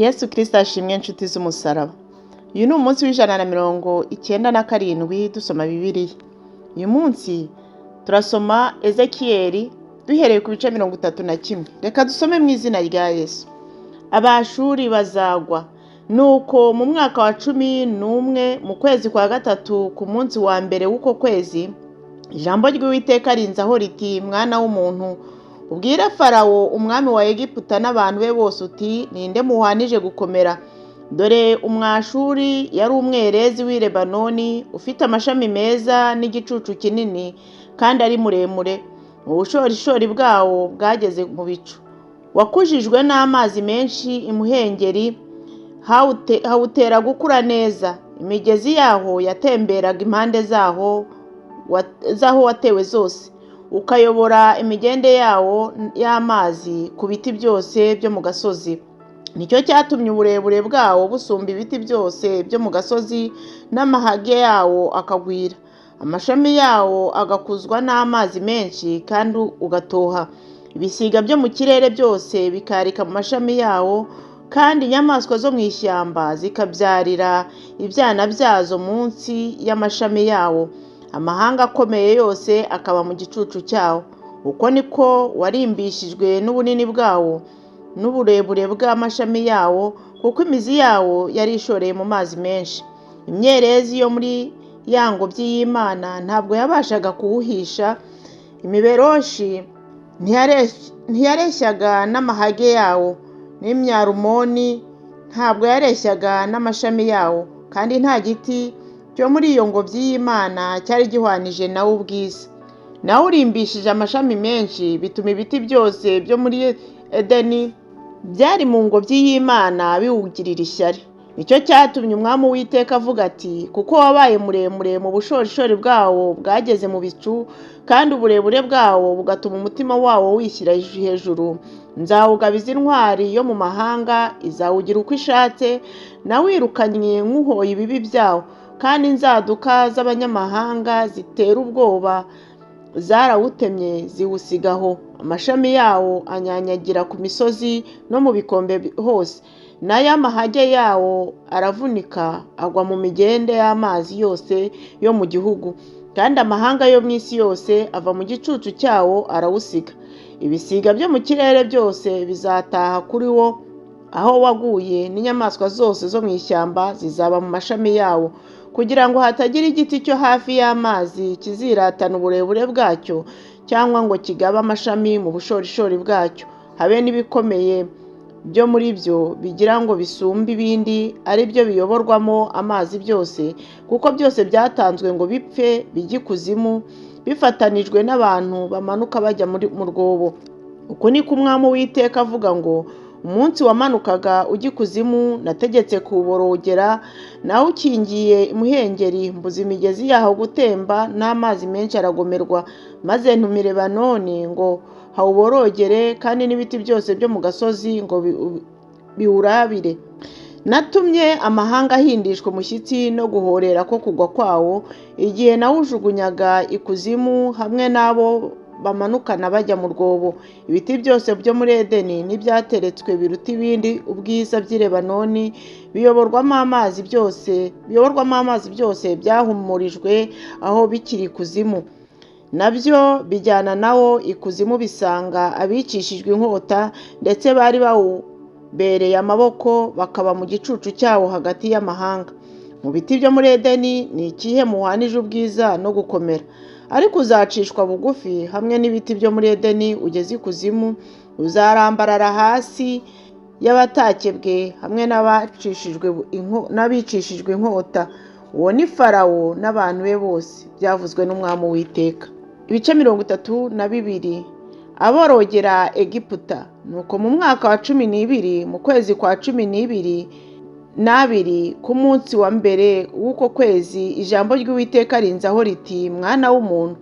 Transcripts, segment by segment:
Yesu Kristo ashimwe, nshuti z'umusaraba. Uyu ni umunsi wa 197 dusoma Bibiliya. Uyu munsi turasoma Ezekiyeli duhereye ku bice 31. Reka dusome mu izina rya Yesu. Abashuri bazagwa. Nuko mu mwaka wa 11, mu kwezi kwa gatatu, ku munsi wa mbere w'uko kwezi, ijambo ry'Uwiteka rinzaho riti: "Mwana w'umuntu, ubwire Farawo umwami wa Egiputa n'abantu be bose uti: 'Ninde muhwanije gukomera? Dore Umwashuri yari umwerezi w'i Lebanoni, ufite amashami meza n'igicucu kinini kandi ari muremure. Mu bushorishori bwawo bwageze mu bicu. Wakujijwe n'amazi menshi imuhengeri, hawutera gukura neza. Imigezi yaho yatemberaga impande zaho z'aho watewe zose, ukayobora imigende yawo y'amazi ku biti byose byo mu gasozi. Nicyo cyatumye uburebure bwawo busumba ibiti byose byo mu gasozi, n'amahage yawo akagwira, amashami yawo agakuzwa n'amazi menshi kandi ugatoha. Ibisiga byo mu kirere byose bikarika mu mashami yawo, kandi inyamaswa zo mu ishyamba zikabyarira ibyana byazo munsi y'amashami yawo, amahanga akomeye yose akaba mu gicucu cyawo. Uko niko warimbishijwe n'ubunini bwawo n'uburebure bw'amashami yawo, kuko imizi yawo yari ishoreye mu mazi menshi. Imyerezi yo muri ya ngobyi y'Imana ntabwo yabashaga kuwuhisha, imiberoshi ntiyareshyaga n'amahage yawo, n'imyarumoni ntabwo yareshyaga n'amashami yawo, kandi nta giti cyo muri iyo ngobyi y'Imana cyari gihwanije nawo ubwiza. Nawe urimbishije amashami menshi, bituma ibiti byose byo muri Edeni byari mu ngobyi y'Imana biwugirira ishyari. Nicyo cyatumye Umwami Uwiteka avuga ati: 'Kuko wabaye muremure mu bushorishori bwawo bwageze mu bicu, kandi uburebure bwawo bugatuma umutima wawo wishyira hejuru, nzawugabiza intwari yo mu mahanga, izawugira uko ishatse. Nawirukanye nkuhoye ibibi byawo, kandi inzaduka z'abanyamahanga zitera ubwoba zarawutemye ziwusigaho. Amashami yawo anyanyagira ku misozi no mu bikombe hose, nayo amahage yawo aravunika agwa mu migende y'amazi yose yo mu gihugu, kandi amahanga yo mu isi yose ava mu gicucu cyawo arawusiga. Ibisiga byo mu kirere byose bizataha kuri wo aho waguye, n'inyamaswa zose zo mu ishyamba zizaba mu mashami yawo, kugira ngo hatagira igiti cyo hafi y'amazi kiziratana uburebure bwacyo, cyangwa ngo kigabe amashami mu bushorishori bwacyo, habe n'ibikomeye byo muri byo bigira ngo bisumbe ibindi, ari byo biyoborwamo amazi byose, kuko byose byatanzwe ngo bipfe bijye ikuzimu, bifatanijwe n'abantu bamanuka bajya mu rwobo. Uku niko Umwami Uwiteka avuga ngo: Umunsi wamanukaga ujya ikuzimu, nategetse kuwuborogera, nawe ukingiye imuhengeri, mbuza imigezi yaho gutemba, n'amazi menshi aragomerwa, maze ntumira Lebanoni ngo hawuborogere, kandi n'ibiti byose byo mu gasozi ngo biwurabire. Natumye amahanga ahindishwa umushyitsi no guhorera ko kugwa kwawo, igihe nawujugunyaga ikuzimu hamwe n'abo bamanukana bajya mu rwobo. Ibiti byose byo muri Edeni n'ibyateretswe biruta ibindi ubwiza by'i Lebanoni biyoborwamo amazi byose byahumurijwe aho bikiri ikuzimu, nabyo bijyana nawo ikuzimu, bisanga abicishijwe inkota, ndetse bari bawubereye amaboko, bakaba mu gicucu cyawo hagati y'amahanga. Mu biti byo muri Edeni ni ikihe muhwanije ubwiza no gukomera? Ariko uzacishwa bugufi hamwe n'ibiti byo muri Edeni ugeze ikuzimu, uzarambarara hasi y'abatakebwe hamwe n'abicishijwe inkota. Uwo ni Farawo n'abantu be bose, byavuzwe n'Umwami Uwiteka.'" Ibice 32. Aborogera Egiputa. Nuko mu mwaka wa 12, mu kwezi kwa 12n'abiri, ku munsi wa mbere w'uko kwezi, ijambo ry'Uwiteka rinzaho riti: "Mwana w'umuntu,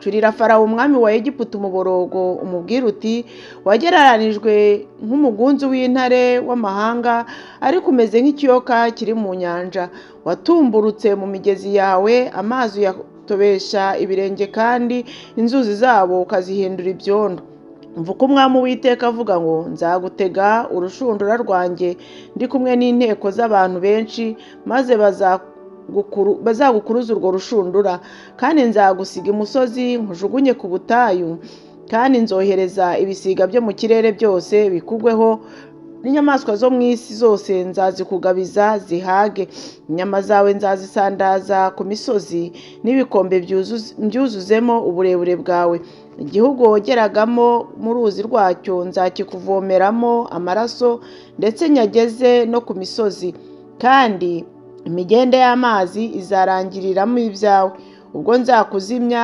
curira Farawo umwami wa Egiputa umuborogo, umubwire uti: 'Wagereranijwe nk'umugunzu w'intare w'amahanga, ariko umeze nk'ikiyoka kiri mu nyanja. Watumburutse mu migezi yawe, amazi uyatobesha ibirenge, kandi inzuzi zabo ukazihindura ibyondo. Umva uko Umwami Uwiteka avuga ngo: Nzagutega urushundura rwanjye ndi kumwe n'inteko z'abantu benshi, maze bazagukuruza urwo rushundura, kandi nzagusiga imusozi nkujugunye ku butayu, kandi nzohereza ibisiga byo mu kirere byose bikugweho, n'inyamaswa zo mu isi zose nzazikugabiza zihage. Inyama zawe nzazisandaza ku misozi, n'ibikombe mbyuzuzemo uburebure bwawe. Igihugu wogeragamo mu ruzi rwacyo nzakikuvomeramo amaraso, ndetse nyageze no ku misozi, kandi imigende y'amazi izarangiriramo ibyawe. Ubwo nzakuzimya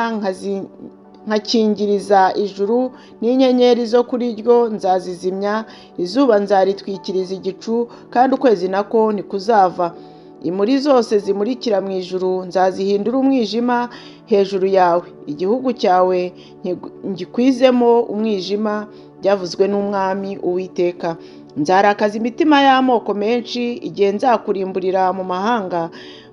nkakingiriza ijuru, n'inyenyeri zo kuri ryo nzazizimya, izuba nzaritwikiriza igicu, kandi ukwezi nako ntikuzava. Imuri zose zimurikira mu ijuru nzazihindura umwijima hejuru yawe, igihugu cyawe ngikwizemo umwijima, byavuzwe n'Umwami Uwiteka. Nzarakaza imitima y'amoko menshi igihe nzakurimburira mu mahanga,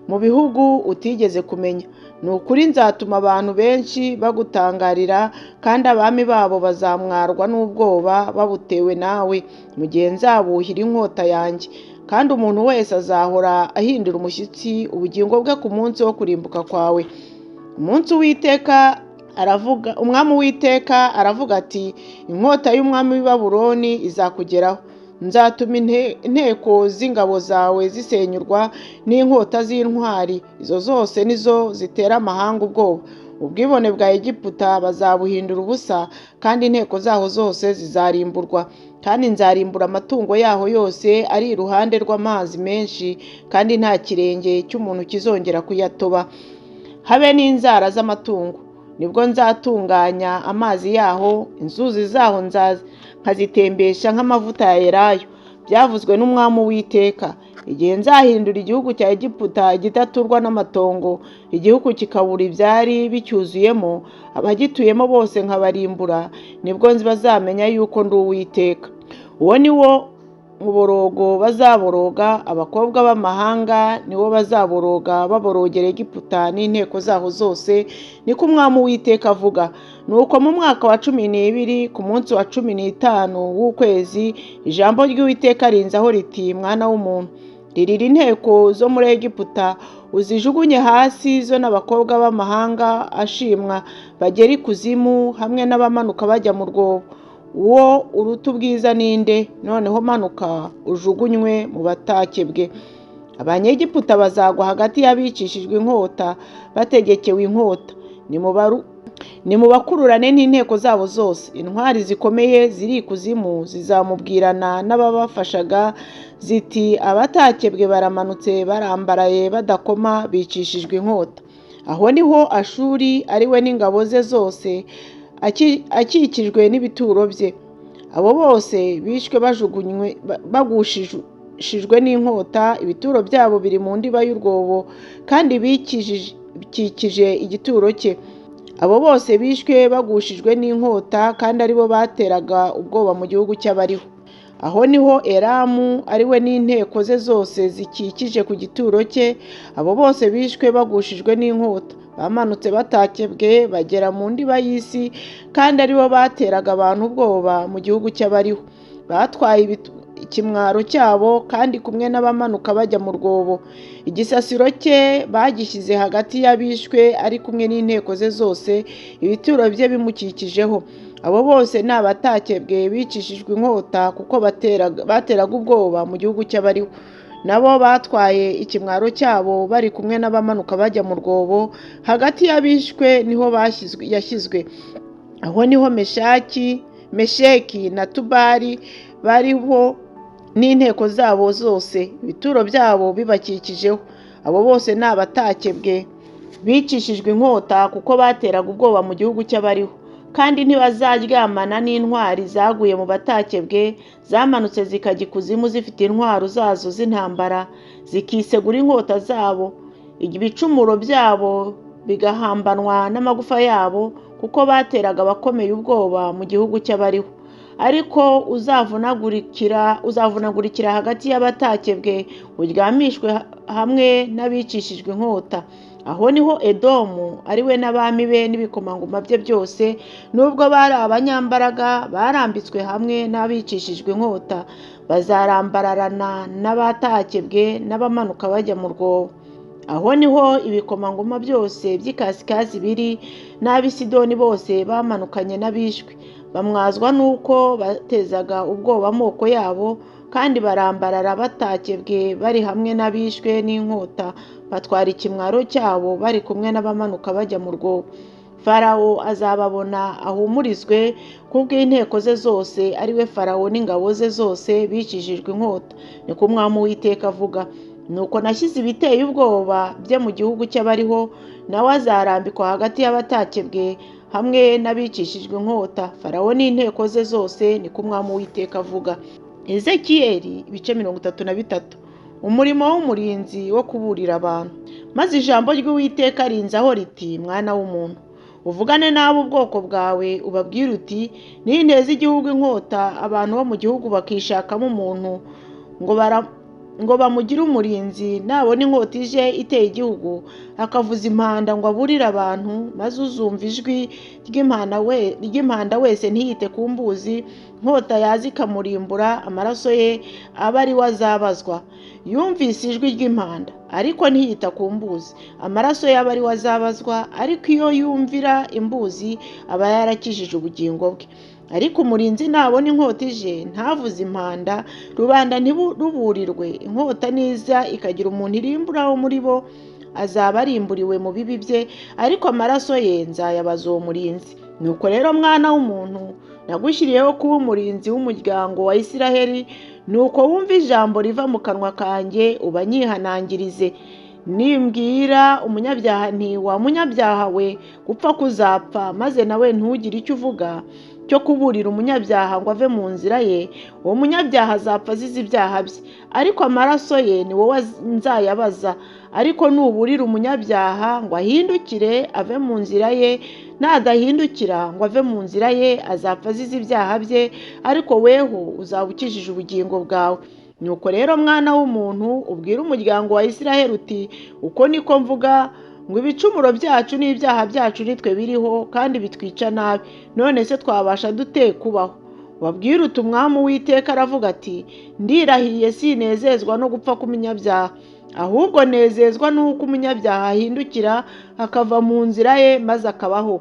mu bihugu utigeze kumenya. Ni ukuri nzatuma abantu benshi bagutangarira, kandi abami babo bazamwarwa n'ubwoba babutewe nawe, mu gihe nzabuhira inkota yanjye. Kandi umuntu wese azahora ahindura umushyitsi ubugingo bwe ku munsi wo kurimbuka kwawe. Umunsi Uwiteka aravuga, Umwami Uwiteka aravuga ati: Inkota y'umwami w'i Babuloni izakugeraho. Nzatuma inteko z'ingabo zawe zisenyurwa n'inkota z'intwari, izo zose nizo zitera amahanga ubwoba. Ubwibone bwa Egiputa bazabuhindura ubusa, kandi inteko zaho zose zizarimburwa. Kandi nzarimbura amatungo yaho yose ari iruhande rw'amazi menshi, kandi nta kirenge cy'umuntu kizongera kuyatoba, habe n'inzara z'amatungo. Nibwo nzatunganya amazi yaho, inzuzi zaho nkazitembesha nk'amavuta ya elayo, byavuzwe n'Umwami Uwiteka. Igihe nzahindura igihugu cya Egiputa igidaturwa n'amatongo, igihugu kikabura ibyari bicyuzuyemo, abagituyemo bose nkabarimbura, nibwo bazamenya yuko ndi Uwiteka. Uwo ni wo muborogo bazaboroga, abakobwa b'amahanga niwo bazaboroga baborogera Egiputa n'inteko zaho zose, niko Umwami Uwiteka avuga. Nuko mu mwaka wa 12 ku munsi wa 15 w'ukwezi, ijambo ry'Uwiteka rinzaho riti: Mwana w'umuntu, ririra inteko zo muri Egiputa, uzijugunye hasi zo n'abakobwa b'amahanga ashimwa, bagere ikuzimu hamwe n'abamanuka bajya mu rwobo. Uwo uruta ubwiza ninde? Noneho manuka ujugunywe mu batakebwe. Abanyegiputa bazagwa hagati y'abicishijwe inkota, bategekewe inkota. Nimubakururane n'inteko zabo zose. Intwari zikomeye ziri ikuzimu zizamubwirana n'ababafashaga ziti: Abatakebwe baramanutse, barambaraye badakoma, bicishijwe inkota. Aho niho Ashuri ari we n'ingabo ze zose, akikijwe n'ibituro bye. Abo bose bishwe bajugunywe bagushijwe n'inkota, ibituro byabo biri mu ndiba y'urwobo, kandi bikikije igituro cye. Abo bose bishwe bagushijwe n'inkota, kandi aribo bateraga ubwoba mu gihugu cy'abariho. Aho niho Elamu ari we n'inteko ze zose zikikije ku gituro cye. Abo bose bishwe bagushijwe n'inkota, bamanutse batakebwe bagera mu ndiba y'isi, kandi aribo bateraga abantu ubwoba mu gihugu cy'abariho. Batwaye ikimwaro cyabo, kandi kumwe n'abamanuka bajya mu rwobo. Igisasiro cye bagishyize hagati y'abishwe, ari kumwe n'inteko ze zose, ibituro bye bimukikijeho. Abo bose ni abatakebwe bicishijwe inkota, kuko bateraga ubwoba mu gihugu cy'abariho. Nabo batwaye ikimwaro cyabo bari kumwe n'abamanuka bajya mu rwobo, hagati y'abishwe niho yashyizwe. Aho niho Mesheki na Tubali bariho n'inteko zabo zose, ibituro byabo bibakikijeho. Abo bose ni abatakebwe bicishijwe inkota, kuko bateraga ubwoba mu gihugu cy'abariho. Kandi ntibazaryamana n'intwari zaguye mu batakebwe, zamanutse zikajya ikuzimu zifite intwaro zazo z'intambara, zikisegura inkota zabo, ibicumuro byabo bigahambanwa n'amagufa yabo, kuko bateraga abakomeye ubwoba mu gihugu cy'abariho. Ariko uzavunagurikira hagati y'abatakebwe, uryamishwe hamwe n'abicishijwe inkota. Aho niho Edomu ari we n'abami be n'ibikomangoma bye byose, nubwo bari abanyambaraga, barambitswe hamwe n'abicishijwe inkota, bazarambararana n'abatakebwe n'abamanuka bajya mu rwobo. Aho niho ibikomangoma byose by'ikasikazi biri, n'ab'i Sidoni bose bamanukanye n'abishwe, bamwazwa n'uko batezaga ubwoba amoko yabo, kandi barambarara batakebwe bari hamwe n'abishwe n'inkota, batwara ikimwaro cyabo bari kumwe n'abamanuka bajya mu rwobo. Farawo azababona ahumurizwe kubw'inteko ze zose, ari we Farawo n'ingabo ze zose bicishijwe inkota, niko Umwami Uwiteka avuga. Nuko nashyize ibiteye ubwoba bye mu gihugu cy'abariho, nawe azarambikwa hagati y'abatakebwe hamwe n'abicishijwe inkota, Farawo n'inteko ze zose, niko Umwami Uwiteka avuga. Ezekiyeli ibice 33. Umurimo w'umurinzi wo kuburira abantu. Maze ijambo ry'Uwiteka rinzaho riti: Mwana w'umuntu, uvugane n'abo ubwoko bwawe, ubabwire uti: ninteza igihugu inkota, abantu bo mu gihugu bakishakamo umuntu ngo bamugire umurinzi, nabona inkota ije iteye igihugu, akavuza impanda ngo aburire abantu, maze uzumva ijwi ry'impanda wese ntiyite ku mbuzi, inkota yaza ikamurimbura, amaraso ye abe ari we azabazwa. Yumvise ijwi ry'impanda ariko ntiyita ku mbuzi, amaraso ye abe ari we azabazwa, ariko iyo yumvira imbuzi aba yarakijije ubugingo bwe. Ariko umurinzi nabona inkota ije ntavuze impanda, rubanda ntiruburirwe, inkota niza ikagira umuntu irimbura wo muri bo, azaba arimburiwe mu bibi bye, ariko amaraso ye nzayabaza uwo murinzi. Nuko rero mwana w'umuntu, nagushyiriyeho kuba umurinzi w'umuryango wa Isiraheli, nuko wumva ijambo riva mu kanwa kanjye ubanyihanangirize. Nimbwira umunyabyaha nti: wa munyabyaha we, gupfa kuzapfa, maze nawe ntugire icyo uvuga cyo kuburira umunyabyaha ngo ave mu nzira ye, uwo munyabyaha azapfa azize ibyaha bye, ariko amaraso ye ni wowe nzayabaza. Ariko nuburira umunyabyaha ngo ahindukire ave mu nzira ye, nadahindukira ngo ave mu nzira ye, azapfa azize ibyaha bye, ariko weho uzaba ukijije ubugingo bwawe. Nuko rero mwana w'umuntu, ubwire umuryango wa Isiraheli uti: uko niko mvuga ngo ibicumuro byacu n'ibyaha byacu nitwe biriho, kandi bitwica nabi, none se twabasha dute kubaho? Wabwire uti: Umwami Uwiteka aravuga ati: ndirahiye sinezezwa no gupfa k'umunyabyaha, ahubwo nezezwa n'uko umunyabyaha ahindukira akava mu nzira ye maze akabaho.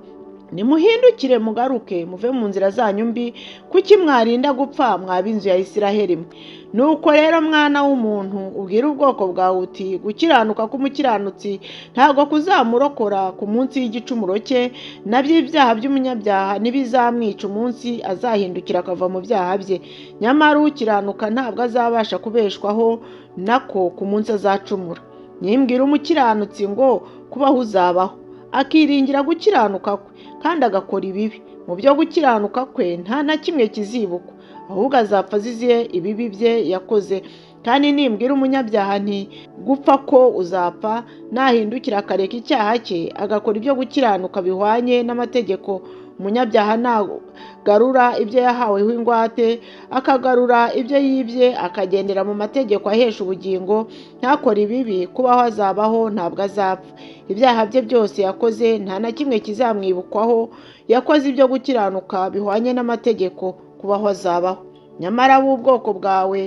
Nimuhindukire mugaruke muve mu nzira zanyu mbi, kuki mwarinda gupfa mwaba inzu ya Isiraheli mwe? Nuko rero mwana w'umuntu, ubwire ubwoko bwawe uti: gukiranuka k'umukiranutsi ntabwo kuzamurokora ku munsi w'igicumuro cye, nabyo ibyaha by'umunyabyaha ntibizamwica umunsi azahindukira akava mu byaha bye. Nyamara ukiranuka ntabwo azabasha kubeshwaho nako ku munsi azacumura. Nimbwira umukiranutsi ngo kubaho uzabaho, akiringira gukiranuka kwe kandi agakora ibibi, mu byo gukiranuka kwe nta na kimwe kizibukwa, ahubwo azapfa azize ibibi bye yakoze. Kandi nimbwira umunyabyaha nti: gupfa ko uzapfa, nahindukira akareka icyaha cye agakora ibyo gukiranuka bihwanye n'amategeko, umunyabyaha nagarura ibyo yahaweho ingwate, akagarura ibyo yibye, akagendera mu mategeko ahesha ubugingo, ntakore ibibi, kubaho azabaho ntabwo azapfa. Ibyaha bye byose yakoze nta na kimwe kizamwibukwaho, yakoze ibyo gukiranuka bihwanye n'amategeko, kubaho azabaho. Nyamara ab'ubwoko bwawe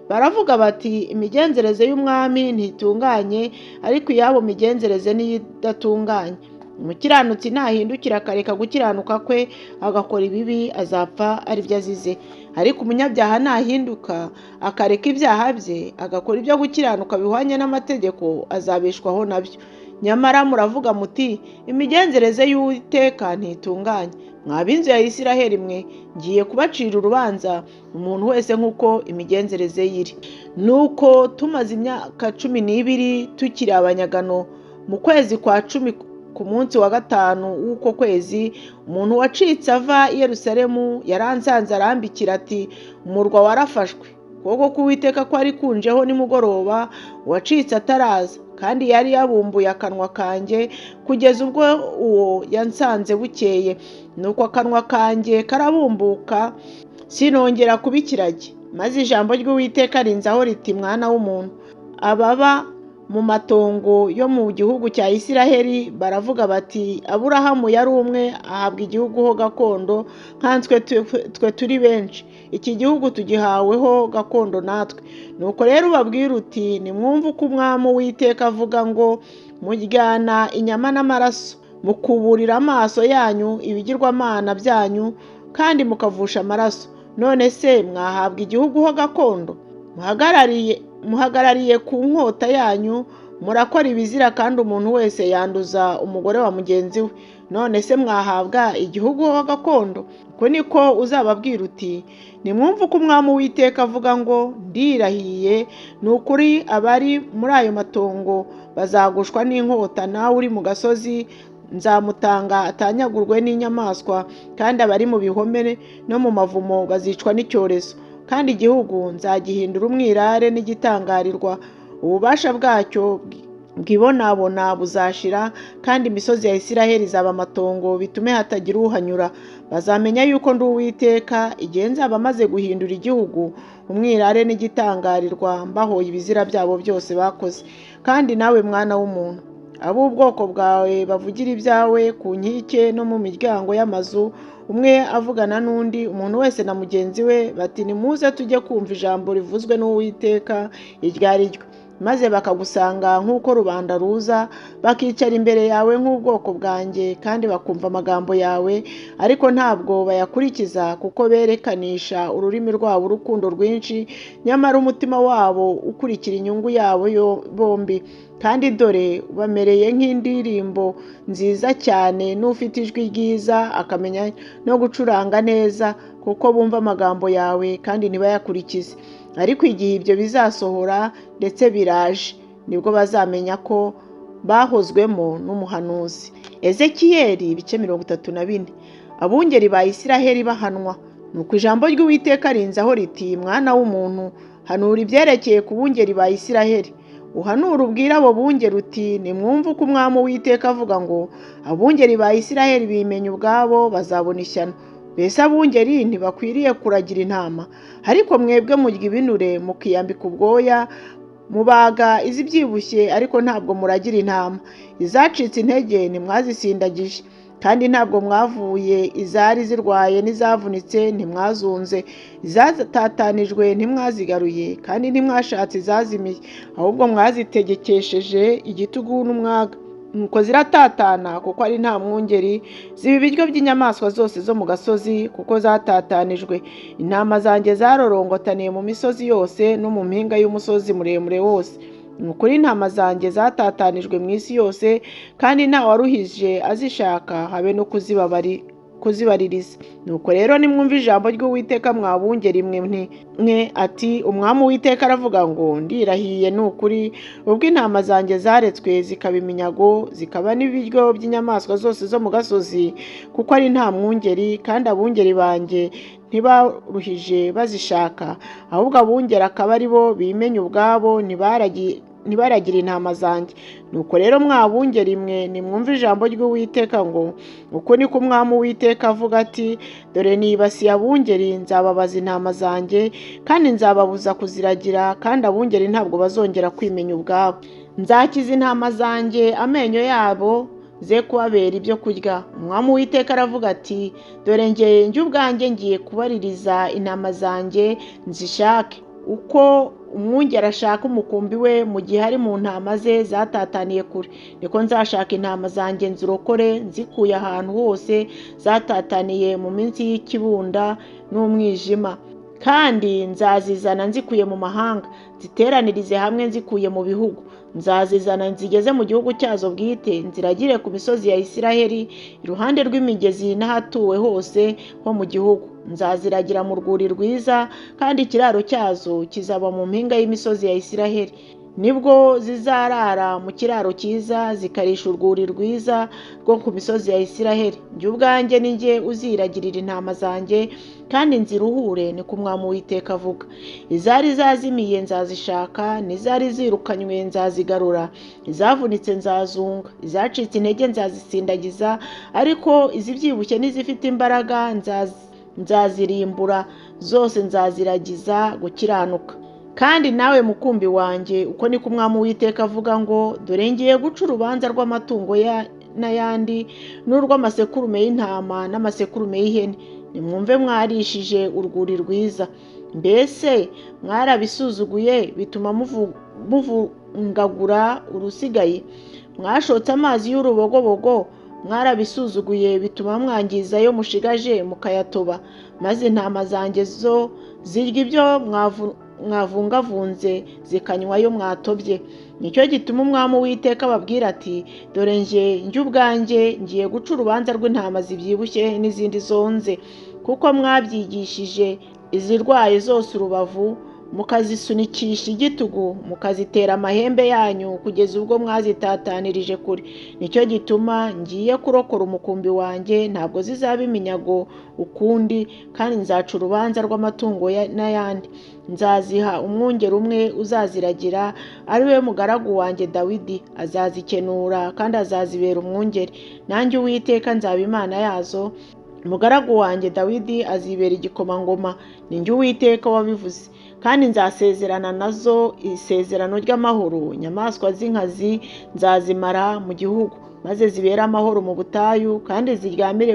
baravuga bati: imigenzereze y'umwami ntitunganye, ariko iyabo migenzereze niyo idatunganye. Umukiranutsi nahindukira akareka gukiranuka kwe agakora ibibi, azapfa aribyo azize. Ariko umunyabyaha nahinduka akareka ibyaha bye agakora ibyo gukiranuka bihwanye n'amategeko, azabeshwaho nabyo. Nyamara muravuga muti: imigenzereze y'Uwiteka ntitunganye. Mwaba inzu ya Isiraheli mwe, ngiye kubacira urubanza umuntu wese nk'uko imigenzereze ye iri. Nuko tumaze imyaka 12 tukiri abanyagano, mu kwezi kwa 10 ku munsi wa 5 w'uko kwezi, umuntu wacitse ava i Yerusalemu yaransanze arambikira ati: umurwa warafashwe. Ukuboko k'Uwiteka kwari kunjeho nimugoroba, uwacitse ataraza, kandi yari yabumbuye akanwa kanjye kugeza ubwo uwo yansanze bukeye. Nuko akanwa kanjye karabumbuka, sinongera kuba ikiragi. Maze ijambo ry'Uwiteka rinzaho riti: mwana w'umuntu, ababa mu matongo yo mu gihugu cya Isiraheli baravuga bati Aburahamu yari umwe ahabwa igihugu ho gakondo, nkanswe twe turi benshi, iki gihugu tugihaweho gakondo natwe. Nuko rero ubabwira uti nimwumve uko Umwami Uwiteka avuga ngo muryana inyama n'amaraso, mukuburira amaso yanyu ibigirwamana byanyu kandi mukavusha amaraso. None se mwahabwa igihugu ho gakondo? Muhagarariye ku nkota yanyu, murakora ibizira kandi umuntu wese yanduza umugore wa mugenzi we. None se mwahabwa igihugu ho gakondo? Uko niko uzababwira uti nimwumve uko Umwami Uwiteka avuga ngo ndirahiye, ni ukuri abari muri ayo matongo bazagushwa n'inkota, nawe uri mu gasozi nzamutanga atanyagurwe n'inyamaswa, kandi abari mu bihome no mu mavumo bazicwa n'icyorezo. Kandi igihugu nzagihindura umwirare n'igitangarirwa, ububasha bwacyo bwibonabona buzashira, kandi imisozi ya Isiraheli izaba amatongo, bitume hatagira uhanyura. Bazamenya yuko ndi Uwiteka igihe nzaba maze guhindura igihugu umwirare n'igitangarirwa, mbahoye ibizira byabo byose bakoze. Kandi nawe mwana w'umuntu, ab'ubwoko bwawe bavugira ibyawe ku nkike no mu miryango y'amazu, umwe avugana n'undi, umuntu wese na mugenzi we, bati nimuze tujye kumva ijambo rivuzwe n'Uwiteka iryo ari ryo. Maze bakagusanga nk'uko rubanda ruza, bakicara imbere yawe nk'ubwoko bwanjye, kandi bakumva amagambo yawe, ariko ntabwo bayakurikiza, kuko berekanisha ururimi rwabo urukundo rwinshi, nyamara umutima wabo ukurikira inyungu yabo bombi. Kandi dore bamereye nk'indirimbo nziza cyane, n'ufite ijwi ryiza akamenya no gucuranga neza, kuko bumva amagambo yawe kandi ntibayakurikize. Ariko igihe ibyo bizasohora ndetse biraje, nibwo bazamenya ko bahozwemo n'umuhanuzi. Ezekiyeli ibice 34. Abungeri ba Isiraheli bahanwa. Nuko ijambo ry'Uwiteka rinzaho riti mwana w'umuntu, hanura ibyerekeye ku bungeri ba Isiraheli. Uhanura ubwire abo bungeri uti nimwumve uko Umwami Uwiteka avuga ngo abungeri ba Isiraheli bimenya ubwabo bazabona ishyano. Mbese abungeri ntibakwiriye kuragira intama? Ariko mwebwe murya ibinure mukiyambika ubwoya, mubaga izibyibushye, ariko ntabwo muragira intama. Izacitse intege ntimwazisindagije, kandi ntabwo mwavuye izari zirwaye n'izavunitse ntimwazunze, izatatanijwe ntimwazigaruye, kandi ntimwashatse izazimiye, ahubwo mwazitegekesheje igitugu n'umwaga. Nuko ziratatana kuko ari nta mwungeri, ziba ibiryo by'inyamaswa zose zo mu gasozi kuko zatatanijwe. Intama zanjye zarorongotaniye mu misozi yose no mu mpinga y'umusozi muremure wose. Ni ukuri intama zanjye zatatanijwe mu isi yose, kandi nta waruhije azishaka habe no kuzibaririza. Nuko rero nimwumve ijambo ry'Uwiteka mwa bungeri mwe mwe, ati Umwami Uwiteka aravuga ngo ndirahiye, ni ukuri ubwo intama zanjye zaretswe zikaba iminyago, zikaba n'ibiryo by'inyamaswa zose zo mu gasozi, kuko ari nta mwungeri, kandi abungeri banjye ntibaruhije bazishaka, ahubwo abungeri akaba ari bo bimenya ubwabo, ntibaragira intama zanjye. Nuko rero mwa bungeri mwe, nimwumve ijambo ry'Uwiteka ngo uku niko Umwami Uwiteka avuga ati dore nibasiye abungeri, nzababaza intama zanjye, kandi nzababuza kuziragira, kandi abungeri ntabwo bazongera kwimenya ubwabo. Nzakiza intama zanjye amenyo yabo, ze kubabera ibyo kurya. Umwami Uwiteka aravuga ati dore njye ubwanjye ngiye kubaririza intama zanjye nzishake, uko umwungeri ashaka umukumbi we mu gihe ari mu ntama ze zatataniye kure, niko nzashaka intama zanjye nzirokore, nzikuye ahantu hose zatataniye mu minsi y'ikibunda n'umwijima. Kandi nzazizana nzikuye mu mahanga, nziteranirize hamwe nzikuye mu bihugu. Nzazizana nzigeze mu gihugu cyazo bwite, nziragire ku misozi ya Isiraheli, iruhande rw'imigezi n'ahatuwe hose ho mu gihugu. Nzaziragira mu rwuri rwiza, kandi ikiraro cyazo kizaba mu mpinga y'imisozi ya Isiraheli. Nibwo zizarara mu kiraro cyiza, zikarisha urwuri rwiza rwo ku misozi ya Isiraheli. Njye ubwanjye ni njye uziragirira intama zanjye, kandi nziruhure, niko Umwami Uwiteka avuga. Izari zazimiye nzazishaka, n'izari zirukanywe nzazigarura, izavunitse nzazunga, izacitse intege nzazisindagiza, ariko izibyibushye n'izifite imbaraga nzazirimbura, zose nzaziragiza gukiranuka. Kandi nawe mukumbi wanjye, uko niko Umwami Uwiteka avuga ngo: Dore ngiye guca urubanza rw'amatungo n'ayandi, n'urw'amasekurume y'intama n'amasekurume y'ihene. Nimwumve, mwarishije urwuri rwiza, mbese mwarabisuzuguye bituma muvungagura urusigaye? Mwashotse amazi y'urubogobogo, mwarabisuzuguye bituma mwangiza ayo mushigaje mukayatoba, maze intama zanjye zo zirya ibyo mwavungavunze, zikanywa ayo mwatobye. Nicyo gituma Umwami Uwiteka ababwira ati: Dore njye ubwanjye ngiye guca urubanza rw'intama zibyibushye n'izindi zonze, kuko mwabyigishije izirwaye zose urubavu, mukazisunikisha igitugu, mukazitera amahembe yanyu kugeza ubwo mwazitatanirije kure. Nicyo gituma ngiye kurokora umukumbi wanjye, ntabwo zizaba iminyago ukundi, kandi nzaca urubanza rw'amatungo n'ayandi. Nzaziha umwungeri umwe uzaziragira, ari we mugaragu wanjye Dawidi. Azazikenura kandi azazibera umwungeri, nanjye Uwiteka nzaba Imana yazo, umugaragu wanjye Dawidi azibera igikomangoma. Ni njye Uwiteka wabivuze. Kandi nzasezerana nazo isezerano ry'amahoro. Inyamaswa z'inkazi nzazimara mu gihugu, maze zibere amahoro mu butayu, kandi ziryamire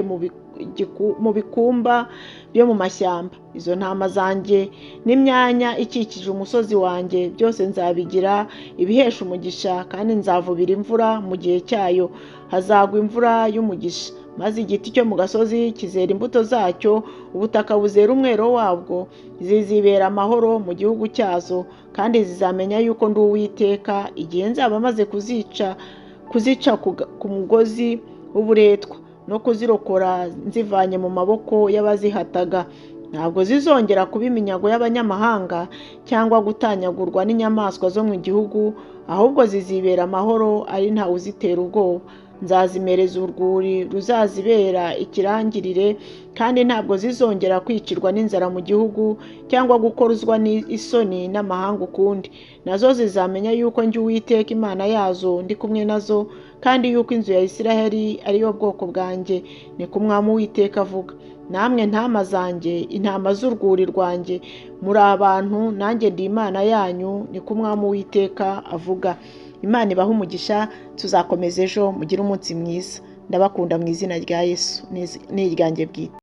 mu bikumba byo mu mashyamba. Izo ntama zanjye n'imyanya ikikije umusozi wanjye byose nzabigira ibihesha umugisha, kandi nzavubira imvura mu gihe cyayo, hazagwa imvura y'umugisha, maze igiti cyo mu gasozi kizera imbuto zacyo, ubutaka buzera umwero wabwo. Zizibera amahoro mu gihugu cyazo, kandi zizamenya yuko ndi Uwiteka, igihe nzaba maze kuzica ku mugozi w'uburetwa no kuzirokora nzivanye mu maboko y'abazihataga. Ntabwo zizongera kuba iminyago y'abanyamahanga cyangwa gutanyagurwa n'inyamaswa zo mu gihugu, ahubwo zizibera amahoro ari ntawe uzitera ubwoba. Nzazimereza urwuri ruzazibera ikirangirire, kandi ntabwo zizongera kwicirwa n'inzara mu gihugu cyangwa gukozwa isoni n'amahanga ukundi. Nazo zizamenya yuko njye Uwiteka Imana yazo ndi kumwe nazo, kandi yuko inzu ya Isiraheli ariyo bwoko bwanjye, niko Umwami Uwiteka avuga. Namwe ntama zanjye, intama z'urwuri rwanjye, muri abantu, nanjye ndi Imana yanyu, niko Umwami Uwiteka avuga. Imana ibahe umugisha, tuzakomeza ejo. Mugire umunsi mwiza, ndabakunda mu izina rya Yesu n'iryanjye bwite.